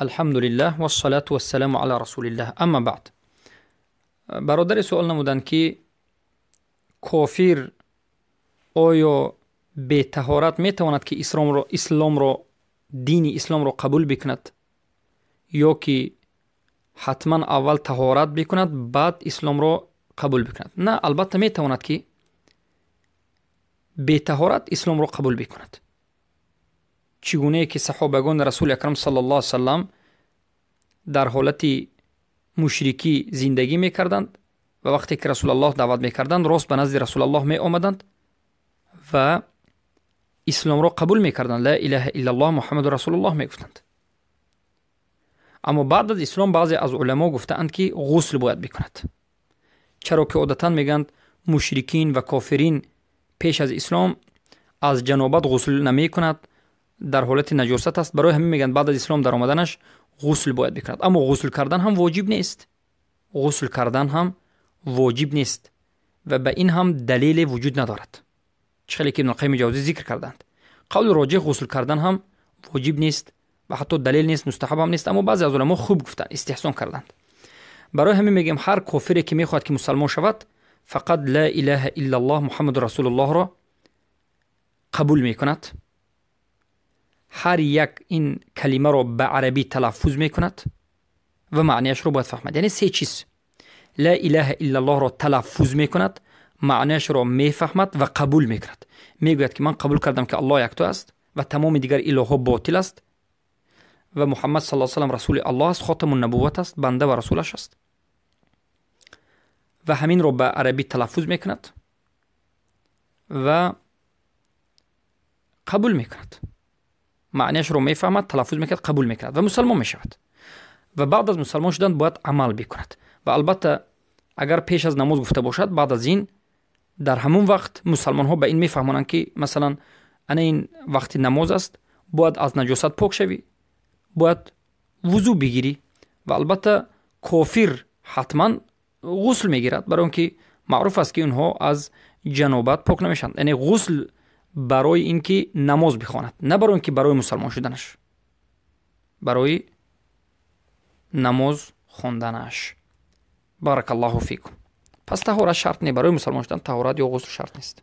Алҳамдулиллаҳ вассалату вассаламу ала расулиллаҳ, амма баъд. Бародаре суол намуданд, ки кофир оё бетаҳорат метавонад, ки исломро, дини исломро қабул бикунад ё ки ҳатман аввал таҳорат бикунад, баъд исломро қабул бикунад? На, албатта, метавонад, ки бетаҳорат исломро қабул бикунад, чӣ гунае ки саҳобагони Расули Акрам саллаллоҳу салам дар ҳолати мушрикӣ зиндагӣ мекарданд ва вақте ки Расулаллоҳ даъват мекарданд, рост ба назди Расулаллоҳ меомаданд ва исломро қабул мекарданд, ла илаҳа иллаллоҳ Муҳаммаду расулуллоҳ мегуфтанд. Аммо баъд аз ислом баъзе аз уламо гуфтаанд, ки ғусл бояд бикунад, чаро ки одатан мегӯянд, мушрикин ва кофирин пеш аз ислом аз ҷанобат ғусл намекунад, дар ҳолати наҷосат аст. Барои ҳамин мегӯянд, баъд аз ислом даромаданаш ғусл бояд бикунад. Аммо ғусл кардан ҳам воҷиб нест, ғусл кардан ҳам воҷиб нест ва ба ин ҳам далеле вуҷуд надорад, чӣ хеле ки Ибнулқайими Ҷавзӣ зикр карданд. Қавли роҷеҳ, ғусл кардан ҳам воҷиб нест ва ҳатто далел нест, мустаҳаб ҳам нест. Аммо баъзе аз уламо хуб гуфтанд, истиҳсон карданд. Барои ҳамин мегӯем, ҳар кофире ки мехоҳад, ки мусалмон шавад, фақат ла илаҳа иллаллоҳ Муҳаммаду расулуллоҳро қабул мекунад, ҳар як ин калимаро ба арабӣ талаффуз мекунад ва маънияшро бояд фаҳмад. Яъне се чиз: ла илаҳа иллаллоҳро талаффуз мекунад, маънияшро мефаҳмад ва қабул мекунад. Мегӯяд, ки ман қабул кардам, ки Аллоҳ якто аст ва тамоми дигар илоҳҳо ботил аст ва Муҳаммад сал салам расули Аллоҳ аст, хотаму набувват аст, банда ва расулаш аст, ва ҳаминро ба арабӣ талаффуз мекунад ва қабул мекунад. Маънияшро мефаҳмад, талаффуз мекунад, қабул мекунад ва мусалмон мешавад. Ва баъд аз мусалмон шудан бояд амал бикунад. Ва албатта, агар пеш аз намоз гуфта бошад, баъд аз ин дар ҳамон вақт мусалмонҳо ба ин мефаҳмонанд, ки масалан, ана ин вақти намоз аст, бояд аз наҷосат пок шавӣ, бояд вузӯ бигирӣ. Ва албатта, кофир ҳатман ғусл мегирад, барои он ки маъруф аст, ки онҳо аз ҷанобат пок намешаванд. Яъне ғусл барои ин ки намоз бихонад, на барои ин ки барои мусалмон шуданаш, барои намоз хонданаш. Баракаллоҳу фикум. Пас таҳорат шарт не, барои мусалмон шудан таҳорат ё ғусл шарт нест.